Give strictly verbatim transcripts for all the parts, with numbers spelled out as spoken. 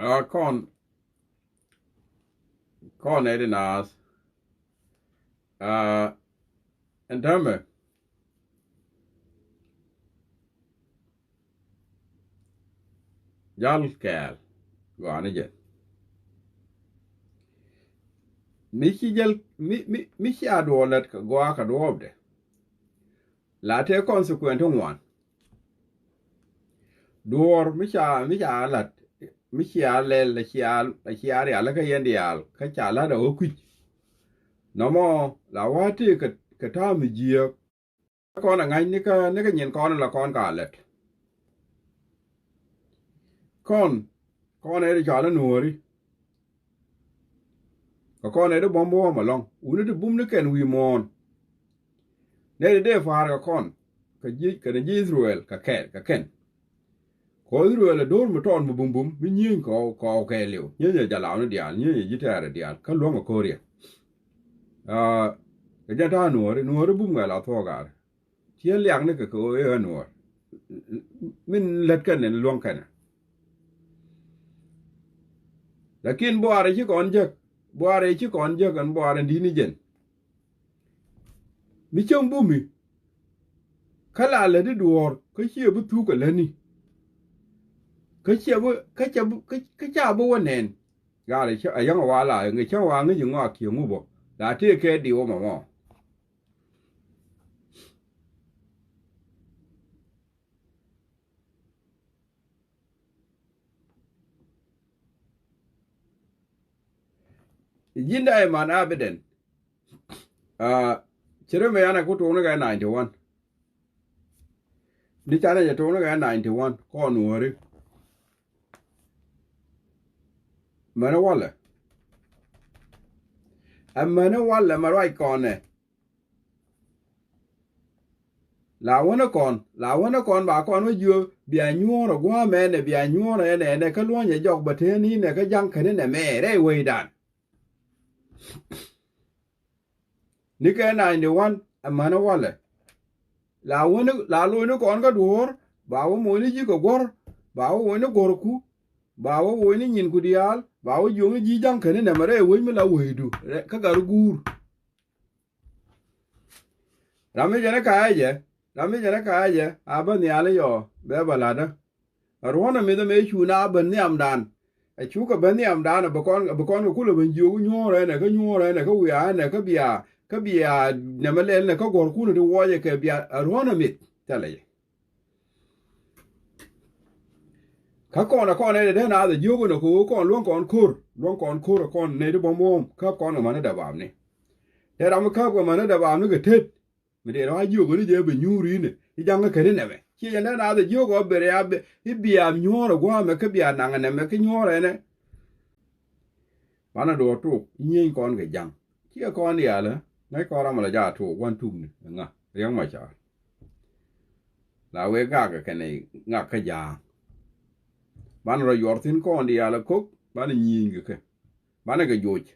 Aa, kɔn, kɔn ɛ di naath. Aa, ɛn täämɛ jal kɛɛl gɔaa ni jɛ. Mi ci jäl, mi, mi, mi cia duɔɔr lät kɛ gɔaa kɛ duɔɔpdɛ. La tëë consequence ti ŋuan. Duɔɔr mi ca, mi ca lat, mi cia lɛl, la cia, la cia rial kä yɛn diaal, kä ca lat a wä kui̱c. Nɔmɔ la wä tëë kɛ, kɛ ta̱a̱ mi jiääk. Kɔn a ŋa̱c ni kä, ni kä nyin kɔn la kɔn ka lät. Kɔn, kɔn ɛ di cɔal i̱ nuɔ̱ɔ̱ri. Kɛ kɔn ɛ di buɔ̱m buɔ̱m ɛlɔ̱ŋ. Wuni ti bum ni kɛn wi̱i̱ muɔ̱ɔ̱n. Nɛ di dee pa̱a̱r kɛ kɔn. Kɛ ji̱, kɛn ji̱ Ithɛrɛl kɛ kɛn, kɛ kɛn. Kɔ Ithɛrɛl ɛ do̱r mi tɔɔn mi bumbum mi nyieny kɔɔk, kɔɔk kɛɛliw. Nyieny ɛ jalauni diaal, nyieny ɛ ji̱ tɛɛrɛ diaal. Kä luäŋ ɛ ko̱riɛ. Aa, kɛ jɛn ta̱a̱ nuɔ̱ɔ̱ri, nuɔ̱ɔ̱ri bum ŋɛl a thuɔɔk gaari. Ciɛ liakni kɛ kɛ ɣöö i̱ ɣän nuɔɔr. Min lät kɛnɛ ni luäŋ kɛnɛ. Lakin buaarɛ ci kɔn jek, buaarɛ ci kɔn jek ɛn buaarɛ di̱t ni jɛn. Mi cäŋ bumi. Kä la lät i̱ duɔ̱ɔ̱r kä ciɛ bi thuk kɛ lätni. Kä ciɛ bi, kä ciɛ bi, kä, kä ca bi wä nɛn. Gaa lɛ cä, a yäŋ a wa la ŋi̱ cä wa ŋi̱ ji̱ ŋɔak kiɛ ŋu bä. La tëë kɛ diw ɔmɔ mɔ. Ji̱n da̱a̱ iman abidɛn. Aa, cɛ rɛ mɛ yan a ku tuŋni kɛ ninety one. Di canɛ jɛ tuŋni kɛ ninety one kɔn wäri. Mɛni walɛ. Ɛ mɛni walɛ mɛ ruac kɔnɛ. La wänä kɔn, la wänä kɔn ba kɔn wä jiö bia nyuɔ̱ɔ̱r ɛ gua̱a̱mɛ nɛ, bia nyuɔ̱ɔ̱r ɛ nɛ, nɛ kä luɔ̱nyɛ jɔk bä tëë ni nɛ kä ja̱ŋ käni nɛ mɛ rɛy wecdan. Ni kɛ ninety one ɛ mänä walɛ. La wänä, la lo̱cni kɔn kä duɔ̱ɔ̱r, ba wä mo̱cni ji̱ kɛ guɔ̱r, ba wä wo̱cni guɔ̱rku, ba wä wo̱cni nyinku diaal, ba wä jiökni ji̱ ja̱ŋ käni nɛ mɛ rɛy wec mi la wecdu, rɛ-, kä gat guur. Ram mi jɛn ɛ ka̱a̱cɛ jɛ, ram mi jɛn ɛ ka̱a̱cɛ jɛ, a bä nhial i̱ yɔ, bɛ bä la̱tdä. Ɛ ruɔ̱n ɛ mith ɛmɛ cu na ben nhiamdan. Ɛ cukɛ ben nhiamdan, ɛ bi kɔn, ɛ bi kɔn kɛ kulɛ ben jiök nyuɔ̱ɔ̱r ɛnɛ, kä nyuɔ̱ɔ̱r ɛnɛ, kä wiaa ɛnɛ, kä bia, kä bia nɛmɛ lɛl ɛnɛ, kä guɔ̱rkun ɛ ti wuɔcɛ kɛ bia, ɛ ruɔ̱n ɛ mith, thilɛ jɛ. Kä kɔn ɛ kɔn ɛ dee naath ɛ jiök ɛnɔ kɛ ɣöö kɔn luäŋ kɔn ko̱r, luäŋ kɔn ko̱r ɛ kɔn nɛy ti bä muɔ̱ɔ̱m käp kɔn kɛ män ɛ däbaapni. Tëë ram mi käp kɛ män ɛ däbaapni kɛ tet. Mi dee rɔ a jiök ɛn i̱ jɛ bɛ nyuuri inɛ i̱ ja̱ŋ kä kɛn inɛmɛ. Ciɛ jɛn dee naath ɛ jiök ɔ ber ya bɛ i̱ bia nyuɔ̱ɔ̱r ɛ gua̱a̱mɛ kä bia naŋ inɛmɛ kä nyuɔ̱ɔ̱r ɛnɛ. Banɛ duɔ̱ɔ̱r tok i̱ nyieny kɔn kɛ ja̱ŋ. Ciɛ kɔn diaalä ŋäc kɔn ram ala jaat tok gua̱n tukni ɛ ŋa Riɛk Macar. La wee gak ɛ kɛn ɛ ŋak kä ja̱a̱ŋ. Banɛ rɔ yuɔr thi̱n kɔn diaalä ko̱k banɛ nyieny kɛ kɛ. Banɛ kɛ joc.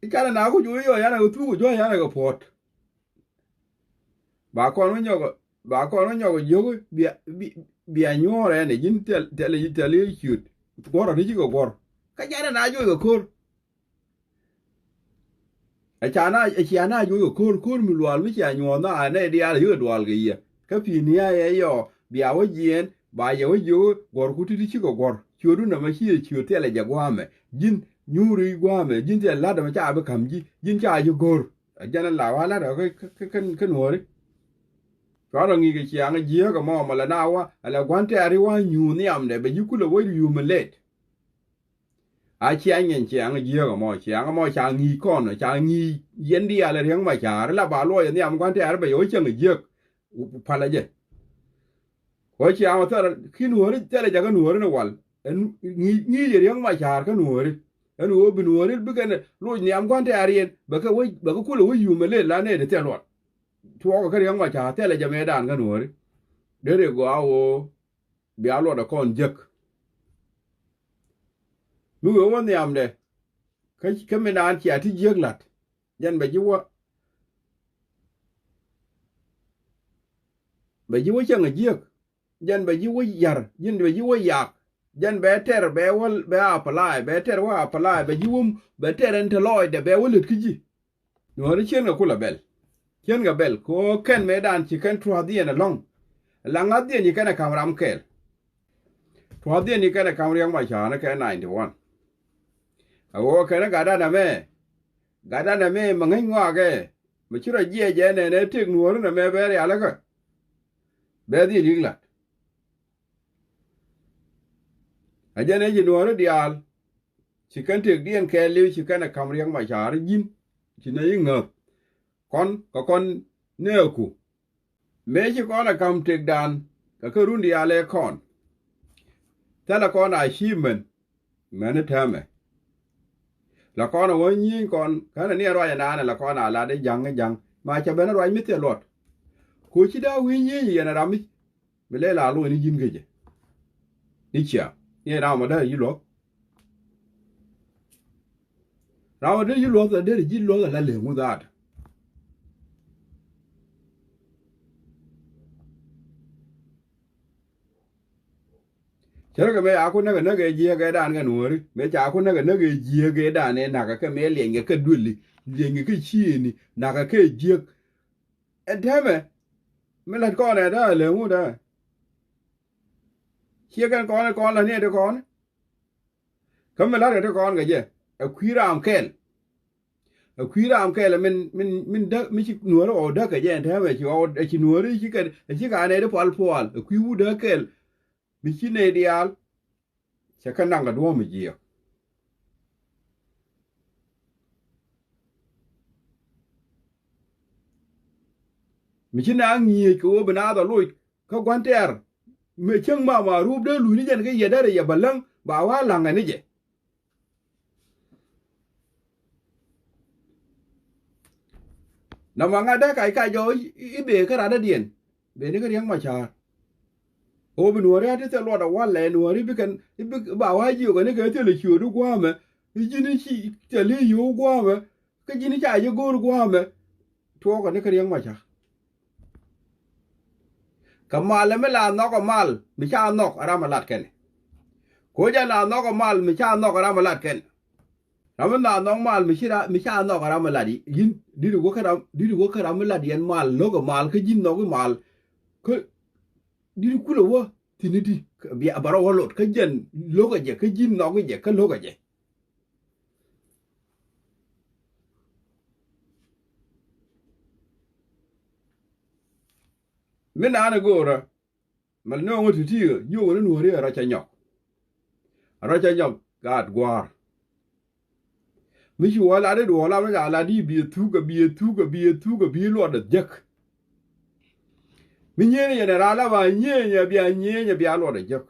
I̱ canɛ na ku juɔc i̱ yɔ yanɛ kɛ thuk kɛ juɔc yanɛ kɛ puɔ̱t. Ba kɔn wä nyɔk, ba kɔn wä nyɔk jiök bia, bi-, bia nyuɔ̱ɔ̱r ɛn ɛ ji̱n thil, thil, thil i̱ ciöt. Guɔ̱r ɔ ti ci kɛ guɔ̱r. Kä canɛ na juɔc kɛ ko̱r. Ɛ ca na, ɛ cia na juɔc kɛ ko̱r, ko̱r mi lual mi cia nyuɔ̱ɔ̱r na anɛ diaal ɛ yikɛ dual kɛ yɛ. Kä pi̱i̱ni a yɛ yɔ bia wä jiɛɛn ba yɛ wä jiök guɔ̱rku ti ti ci kɛ guɔ̱r. Ciötdu nɛmɛ ci yɛ ciöt thilɛ jɛ gua̱a̱mɛ. Ji̱n nyuuri gua̱a̱mɛ, ji̱n thilɛ la̱t ɛmɛ ca bi ka̱m ji̱, ji̱n ca ji̱ go̱r. Ɛ jɛn ɛ la wa la̱t ɛ kä, kä, kä, kä nuɔ̱ɔ̱ri. Cuarɛ ŋi̱i̱c kɛ ciaŋ jiääk ɛmɔ mɔ lɛ na wa, ɛ lɛ gua̱n tɛɛri wa nyuur nhiamdɛ, bɛ ji̱ kulɛ wä yum ɛ lɛt. A ciaŋ nyɛn ciaŋ jiääk ɛmɔ, ciaŋ ɛmɔ ca ŋi̱i̱c kɔn, ca ŋi̱i̱c yɛn diaal ɛ Riɛk Macar, la ba luɔc ɛ nhiam gua̱n tɛɛri bɛ yɛ wä cäŋ jiääk. Palɛ jɛ. Kɔ ciaŋ ɔ thilɛ ki nuɔ̱ɔ̱ri thilɛ jakä nuɔ̱ɔ̱ri ni wal. Ɛn ŋi̱i̱c, ŋi̱i̱c ɛ Riɛk Macar kä nuɔ̱ɔ̱ri. Ɛn ɣöö bi nuɔ̱ɔ̱ri bikɛn loc nhiam gua̱n tɛ̈riɛn bɛ kɛ wä, bɛ kɛ kulɛ wä yum ɛ lel la nɛy ti thil luɔt. Tuɔɔkɛ kä Riɛk Macar thilɛ jɛ mëëdan kä nuɔ̱ɔ̱ri. Dee rɛ gɔaa ɣöö bia luɔt ɛ kɔn jek. Mi wee wä nhiamdɛ kä, kä mi naan cia ti jiek la̱t. Jɛn bɛ ji̱ wä, bɛ ji̱ wä cäŋ ɛ jiek. Jɛn bɛ ji̱ wä yar, ji̱n bɛ ji̱ wä yak. Jɛn bɛ tɛr bɛ wä bɛ apply, bɛ tɛr wä apply, bɛ ji̱ wum, bɛ tɛr ɛn te lɔɔcdɛ bɛ wä lät kä ji̱. Nuɔ̱ɔ̱ri cienkɛ kulɛ bɛl. Cienkɛ bɛl kɛ ɣöö kɛn mëëdan ci kɛn tua̱a̱thdiɛn ɛlɔ̱ŋ. Laŋa̱thdiɛn ci kɛn ɛ ka̱m ram kɛɛl. Tua̱a̱thdiɛn ci kɛn ɛ ka̱m Riɛk Macar ni kɛ ninety one. Ɛ ɣöö kɛn ɛ gatdan ɛmɛ. Gatdan ɛmɛ mɛ ŋäc ŋɔakɛ. Mɛ ci rɔ jiɛc jɛ nɛnɛ tëk nuɔ̱ɔ̱ri nɛmɛ bɛ rialikä. Bɛ dhil yik lat. A jɛn ɛ ji̱ nuɔ̱ɔ̱ri diaal. Ci kɛn tëkdiɛn kɛɛliw ci kɛn ɛ ka̱m Riɛk Macar ji̱n. Ci nɛ yi ŋäth. Kɔn kɛ kɔn nɛɛku. Mëë ci kɔn ɛ ka̱m tëkdan kɛ kä run diaal ɛ kɔn. Thilɛ kɔn achievement. Mɛni täämɛ. La kɔn ɛ wä nyieny kɔn känɛ ni ɛ ruac ɛnanɛ la kɔn a lat i̱ ja̱ŋ i̱ ja̱ŋ. Ma cɛ ben ɛ ruac mi thil luɔt. Ku ci da̱a̱ wi̱i̱ nyieny yɛn ɛ ram mi. Mi lɛ la lo̱c ni ji̱n kä jɛ. Ni cia. Ni ɛ ram ɛ dee ji̱ luɔth. Ram ɛ dee ji̱ luɔth ɛ dee ji̱ luɔth ɛ la lëë ŋuth aat. Cärkɛ mëë ca ku näk ɛ näk ɛ jiääk ɛ dan kɛ nuɔ̱ɔ̱ri mëë ca ku näk ɛ näk ɛ jiääk ɛ dan ɛ nakä kɛ mëë liɛnykɛ kɛ duëli liɛnykɛ kɛ ciëëni nakä kɛ jiääk. Ɛn täämɛ mi la̱t kɔn ɛ dee a lëë ŋut ɛ. Ciɛ kɛn kɔn ɛ kɔn la̱t ni ɛ ti kɔn. Kä mi la̱tkɛ ti kɔn kɛ jɛ ɛ kui̱ raam kɛl. Ɛ kui̱ raam kɛl min min min däk mi ci nuɔ̱ɔ̱ri ɣɔw däk kɛ jɛ ɛn täämɛ ci ɣɔw ɛ ci nuɔ̱ɔ̱ri ci kɛ ɛ ci ka nɛy ti pual pual ɛ kui̱ wut däk kɛl. Mi ci nɛy diaal cɛ kɛ naŋ kɛ duɔ̱ɔ̱m mi jiɛk. Mi ci na ŋi̱eec kɛ ɣöö bi naath ɛ loc kä gua̱n tɛɛr. Mëë cäŋ ma ma ruupdä luuni jɛn kä yɛ därɛ yɛ bä läŋ ba wa la̱ŋɛ ni jɛ. Nɔmɔ ŋa̱t dee kac kac jɔw i̱ bee kä radädiɛn. Bee ni kä Riɛk Macar. Ɣöö bi nuɔ̱ɔ̱ri a ti thil luɔt a walɛ nuɔ̱ɔ̱ri bi kɛn i̱ bi ba wa jiök ɛn i̱ kɛ thil i̱ ciöödu gua̱a̱mɛ. I̱ ji̱n i̱ ci thil i̱ yio̱o̱ gua̱a̱mɛ. Kä ji̱n i̱ ca ji̱ go̱o̱r gua̱a̱mɛ. Tuɔɔkɛ ni kä Riɛk Macar. Kɛ mal ɛmɛ la nhɔk ɛ mal mi ca nhɔk ɛ ram ɛ lat kɛnɛ. Ko̱ jɛ la nhɔk ɛ mal mi ca nhɔk ɛ ram ɛ lat kɛnɛ. Ram mi la nhɔk mal mi ci ra mi ca nhɔk ɛ ram ɛ lat yɛn di̱t wä kä ram di̱t wä kä ram mi lat yɛn mal lo̱k ɛ mal kä ji̱n nhɔk i̱ mal. Kä di̱t kulɛ wä thi̱n i̱di bia bɛ rɔ wä lot kä jɛn lo̱k ɛ jɛ kä ji̱n nhɔk i̱ jɛ kä lo̱k ɛ jɛ. Mi naan ɛ go̱o̱rä mɛ nööŋä ti̱ti̱ ɛ yio̱o̱kɛ ni nuɔ̱ɔ̱ri ɛ rɔ cɛ nyɔk. Ɛ rɔ cɛ nyɔk gaat gua̱a̱r. Mi ci wä lat i̱ duɔ̱ɔ̱r lam ni ca lat i̱ biɛ thuk ɛ biɛ thuk ɛ biɛ thuk ɛ biɛ luɔt ɛ jek. Mi nyieen yɛn ɛ raar la ba nyieen ɛ bia nyieen ɛ bia luɔt ɛ jek.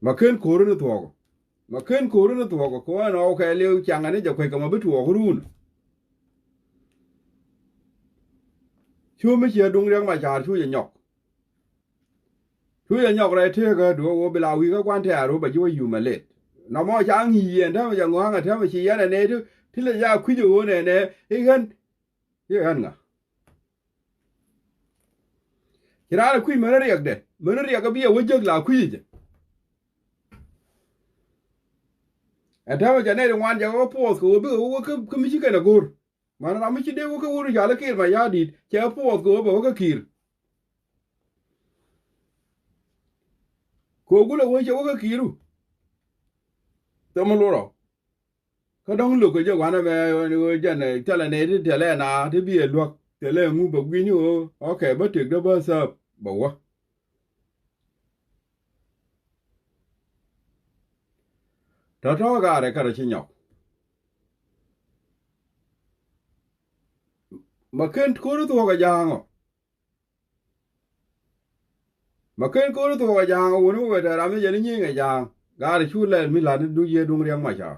Ma ken ko̱ri ni thuɔ̱k. Ma ken ko̱ri ni thuɔ̱k kɛ ɣän ɣɔw kɛ liw ciaŋɛ ni jɛ kuec kɛ ma bi tuɔɔk run. Cu mi ciɛ duŋ Riɛk Macar cu jɛ nyɔk. Cu jɛ nyɔk rɛy tëëkä duɔ̱ɔ̱k ɣöö bi la wi̱i̱ kä gua̱n tɛ̈r ɣöö bɛ ji̱ wä yum ɛ lɛt. Nɔmɔ ca ŋi̱i̱c yɛn täämɛ jɛ ŋɔ̱a̱ŋɛ täämɛ ci yɛn ɛ nɛy ti ti lɛ ca kui̱c ɛ ɣöö nɛnɛ i̱ ɣän. I̱ ɣän ŋa? Ci raan ɛ kui̱c mäni riɛkdɛ mäni riɛk ɛ bi ɛ wä jek la kui̱c jɛ. Ɛn täämɛ ca nɛy ti ŋuan jɛ wä puɔth kɛ wä bikɛ wä kä mi ci kɛn ɛ go̱r. Mäni ram mi ci dee wä kä wur cal i̱ kiir ma ya̱a̱ di̱i̱t cɛ puɔth kɛ wä bɛ wä kä kiir. Kɛ wä gulɛ wä cɛ wä kä kiiru. Thom mi lurɔ. Kä dɔ̱ŋ lo̱k kɛ jɛ wanɛ mɛ jɛn thilɛ nɛy ti thilɛ na ti bi ɛ luäk thilɛ ŋu bɛ gui̱ny ɣöö ɔkɛ bä tëkdä bä thäp bɛ wä. Tɔ̱tɔ̱ gaarɛ kärɛ ci nyɔk. Ma ken ko̱ri thuɔ̱k ɛ ja̱a̱ŋ ɔ. Ma ken ko̱ri thuɔ̱k ɛ ja̱a̱ŋ ɔ wuni wä wetɛ ram ni jɛ ni nyieny ɛ ja̱a̱ŋ. Gaarɛ cu lɛl mi la̱t ni duŋ yiëë duŋ Riɛk Macar.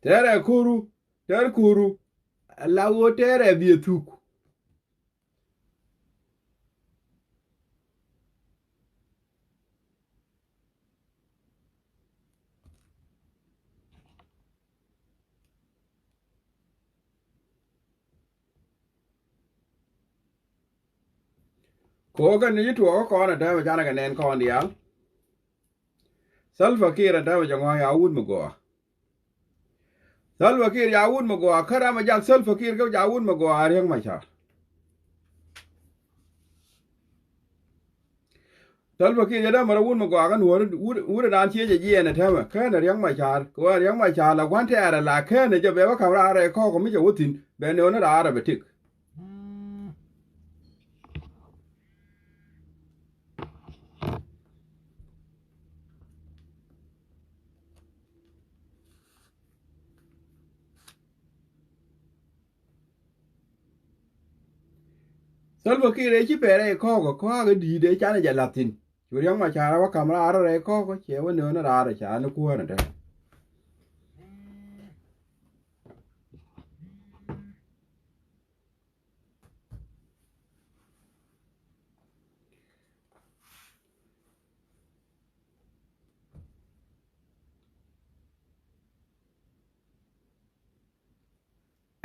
Tɛɛrɛ ko̱ru tɛɛr ko̱ru. La ɣöö tɛɛrɛ biɛ thuk. Kɛ ɣöö kɛn ni ci tuɔɔk kä kɔn ɛ täämɛ canɛ kɛ nɛn kɔn diaal. Salva Kiir ɛ täämɛ jɛ ŋɔ̱a̱ŋ ya wut mi gɔaa. Salva Kiir ya wut mi gɔaa kä ram ɛ jak Salva Kiir kä ja wut mi gɔaa Riɛk Macar. Salva Kiir jɛ dee mɛ rɔ wut mi gɔaa kä nuɔ̱ɔ̱ri wut, wut ɛ naan ciɛ jɛ jiɛɛn ɛ täämɛ kɛn ɛ Riɛk Macar kɛ ɣöö Riɛk Macar la gua̱n tɛɛrɛ la kɛn ɛ jɛ bɛ bä ka̱m raar ɛ kɔ̱k ɛ mi cɛ wä thi̱n bɛ nööni raar ɛ bɛ tëk. Salva Kiir ëë ci pɛrɛ ɛ kɔ̱ɔ̱k ɛ kɔ̱a̱k ɛ di̱i̱t ëë canɛ jɛ la̱th thi̱n. Cu Riɛk Macar ɛ wä ka̱m raar rɛy kɔ̱ɔ̱k ɛ ciɛ wä nööni raar ɛ ca ni kuäär ɛ te.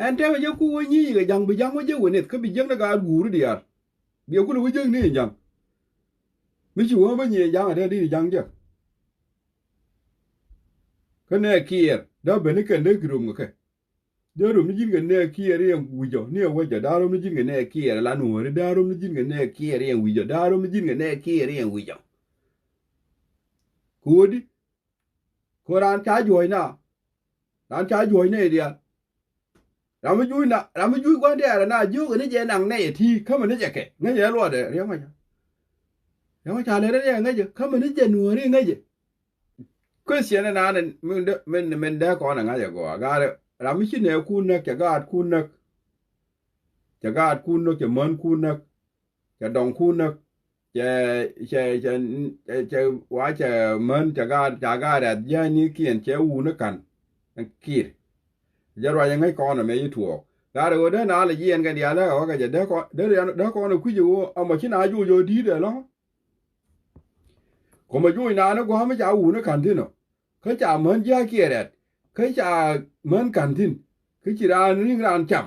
Ɛn tɛmɛ jɛ ku wä nyiec kɛ ja̱ŋ bi ja̱ŋ wä jek wä nith kä bi jiäkni gaat guuri diaal. Biɛ kulɛ wä jiäkni in ja̱ŋ. Mi ci wä bä nyiec ja̱ŋ ɛ te di̱t ja̱ŋ jek. Kä nɛ kiɛɛr dee ben ni kɛn dee ki rom kɛ kɛ. Dee rom ni ji̱n kɛ nɛ kiɛɛr iɛn wi̱c ɔ ni ɛ wec ɔ da̱a̱ rom ni ji̱n kɛ nɛ kiɛɛr ɛ la nuɔ̱ɔ̱ri da̱a̱ rom ni ji̱n kɛ nɛ kiɛɛr iɛn wi̱c ɔ da̱a̱ rom ni ji̱n kɛ nɛ kiɛɛr iɛn wi̱c ɔ. Ko̱o̱di. Ko̱ raan ca juɔ̱ɔ̱cna. Raan ca juɔ̱ɔ̱cna i̱ diaal. Ram mi juuc na ram mi juuc gua̱n diaal na jiök ni jɛ naŋ nɛy ɛ ti kämɛ ni jɛ kɛ ŋäcɛ luɔtdɛ Riɛk Macar. Riɛk Macar lɛ rɛ ŋäcɛ kämɛ ni jɛ nuɔ̱ɔ̱ri ŋäcɛ. Question in naan min dee min min dee kɔn ɛ ŋa̱c ɛ gɔaa gaat ram mi ci nɛɛkun näk cɛ gaatkun näk. Cɛ gaatkun näk cɛ mänkun näk. Cɛ dɔŋkun näk. Cɛ cɛ cɛ cɛ wa cɛ män cɛ gaat ca gaat rɛth jiänikiɛn cɛ wuni ka̱n. Kiir. Jɛ ruac ɛ ŋäc kɔn ɛmɛ ci tuɔɔk gaat ɛ ɣöö dee na lɛ jiɛn kɛ diaal lɛ ɛ ɣɔ̱kɛ jɛ dee kɔn dee kɔn ɛ kui̱c ɛ ɣöö ɛmɔ ci na juuc ɣöö di̱i̱t ɛ lɔ̱ŋ. Kɔmɛ juuc naan i̱ gua̱a̱m i̱ ca wuni ka̱n thi̱n ɔ. Kä ca män jia̱a̱kiɛn rɛt kä ca män ka̱n thi̱n. Kä ci raan ri̱ŋ raan cam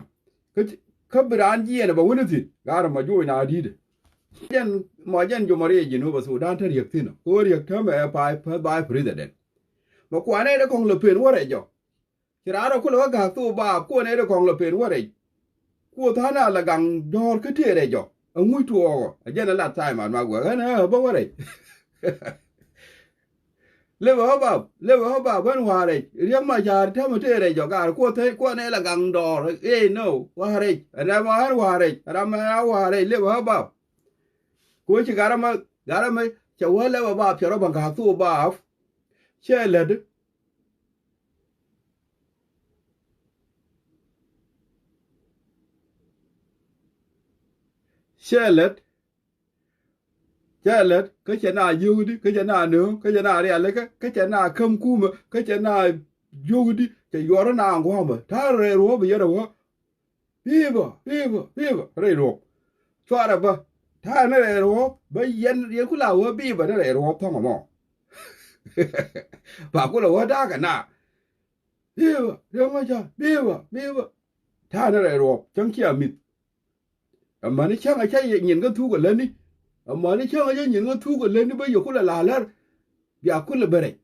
kä bi raan jiɛɛn ɛ bɛ wuni thi̱n. Ga̱r ɛmɔ juuc naan di̱i̱t. Jɛn mɔ jɛn jomɔ riɛc ji̱n wä bɛ Sudan te riäk thi̱n ɔ kɛ wä riäk täämɛ ɛ pa̱a̱ pa̱th ba̱a̱ president. Mɛ kuanɛ dee kɔŋ lɛ pen wä rɛc jɔ. Ci raan rɔ kulɛ wä ga̱a̱k thok baap kuɔn ɛ dee kɔŋ lɛ pen wä rɛc. Kuoth ɣän a la gaŋ dɔ̱ɔ̱r kä tëë rɛc ɔ. Aŋuc tuɔɔk ɔ. A jɛn a lat Simon Maguɛ ɣän a bä wä rɛc. Lëbɛ ɣä bap, lëbɛ ɣä bap ɣän wa̱a̱ rɛc. Riɛk Macar täämɛ tëë rɛc ɔ gaar kuoth kuɔn ɛ la gaŋ dɔ̱ɔ̱r. Ëë nɔ wa̱a̱ rɛc. Ɛ nɛmɛ ɣän wa̱a̱ rɛc. Ram ɛ wa̱a̱ rɛc lëbɛ ɣä bap. Kuoth ci garamä garamä cɛ wä lɛp a baap cɛ rɔ baŋ ka thok baap. Cɛ lät. Cɛ lät. Cɛ lät kä cɛ na yio̱wdi kä cɛ na nööŋ kä cɛ na rialikä kä cɛ na käm kumä kä cɛ na yio̱wdi cɛ yuɔrä na ŋuɔ̱mä ta̱a̱ rɛy ruɔ̱ɔ̱p yɛn a wä. Bi̱i̱bä bi̱i̱bä bi̱i̱bä rɛy ruɔ̱p. Cuarɛ bä ta̱a̱ ni rɛy ruɔ̱p bä yɛn yɛn ku la wä bi̱i̱bä ni rɛy ruɔ̱p thɔ̱ŋ ɛmɔ. Pa ku la wä da̱a̱kɛ na. Bi̱i̱bä Riɛk Macar bi̱i̱bä bi̱i̱bä. Ta̱a̱ ni rɛy ruɔ̱p cäŋ cia mi̱th. Amäni cäŋ a cä nyin kä thuk a lätni. Amäni cäŋ a cä nyin kä thuk a lätni bä yɛ ku la la lär. Bia ku la bɛ rɛc.